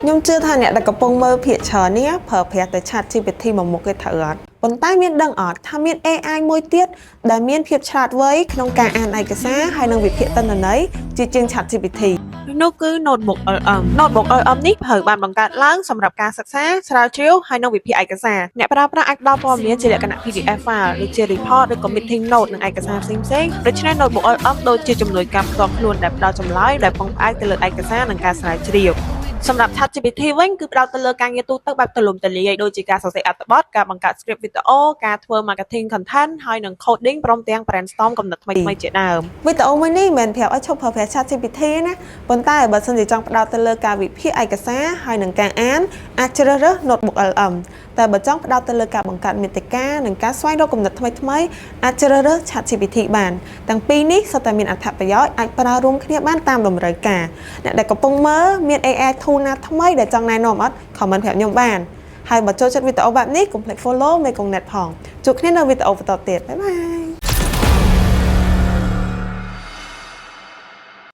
ខ្ញុំជឿថាអ្នកដែលកំពុងមើលភាគច្រើននេះប្រើប្រាស់តែ ChatGPT មួយមុខគេត្រូវអត់ប៉ុន្តែមានដឹងអត់ថាមាន AI មួយទៀតដែលមានភាពឆ្លាតវៃក្នុងការអានឯកសារហើយនិងវិភាគទិន្នន័យជាជាង ChatGPT នោះគឺ Notebook LM។ Notebook LM នេះត្រូវបានបង្កើតឡើងសម្រាប់ការសិក្សាស្រាវជ្រាវហើយនិងវិភាគឯកសារអ្នកប្រើប្រាស់អាចផ្ដល់ព័ត៌មានជាលក្ខណៈ PDF file ដូចជា report ឬក៏ meeting note និងឯកសារផ្សេងៗដូច្នេះ Notebook LM ដូចជាជំនួយការផ្ទាល់ខ្លួនដែលផ្ដល់ចម្លើយដែលពឹងផ្អែកទៅលើឯកសារនិងការស្រាវជ្រាវសម្រាប់ ChatGPT វិញគឺផ្ដោតទៅលើការងារទូទៅបែបទូលំទូលាយដូចជាការសរសេរអត្ថបទការបង្កើត script វីដេអូការធ្វើ marketing content ហើយនិង coding ព្រមទាំង brainstorm គំនិតថ្មីៗជាដើមវីដេអូមួយនេះមិនមែនប្រាប់ឲ្យឈប់ប្រើប្រាស់ ChatGPT ទេណាប៉ុន្តែបើសិនជាចង់ផ្ដោតទៅលើការវិភាគឯកសារហើយនិងការអានអាចជ្រើសរើស Notebook LM តែបើចង់ផ្ដោតទៅលើការបង្កើតមាតិកានិងការស្វែងរកគំនិតថ្មីៗអាចជ្រើសរើស ChatGPT បានទាំងពីរនេះសុទ្ធតែមានអត្ថប្រយោជន៍អាចប្រើរួមគ្នាបានតាមតម្រូវការអ្នកដែលកំពុងមើលមាន AI tool ណាថ្មីដែលចង់ណែនាំអត់ comment ប្រាប់ខ្ញុំបានហើយបើចូលចិត្តវីដេអូបែបនេះកុំភ្លេច follow Mekong Net ផងជួបគ្នានៅវីដេអូបន្តទៀត bye bye.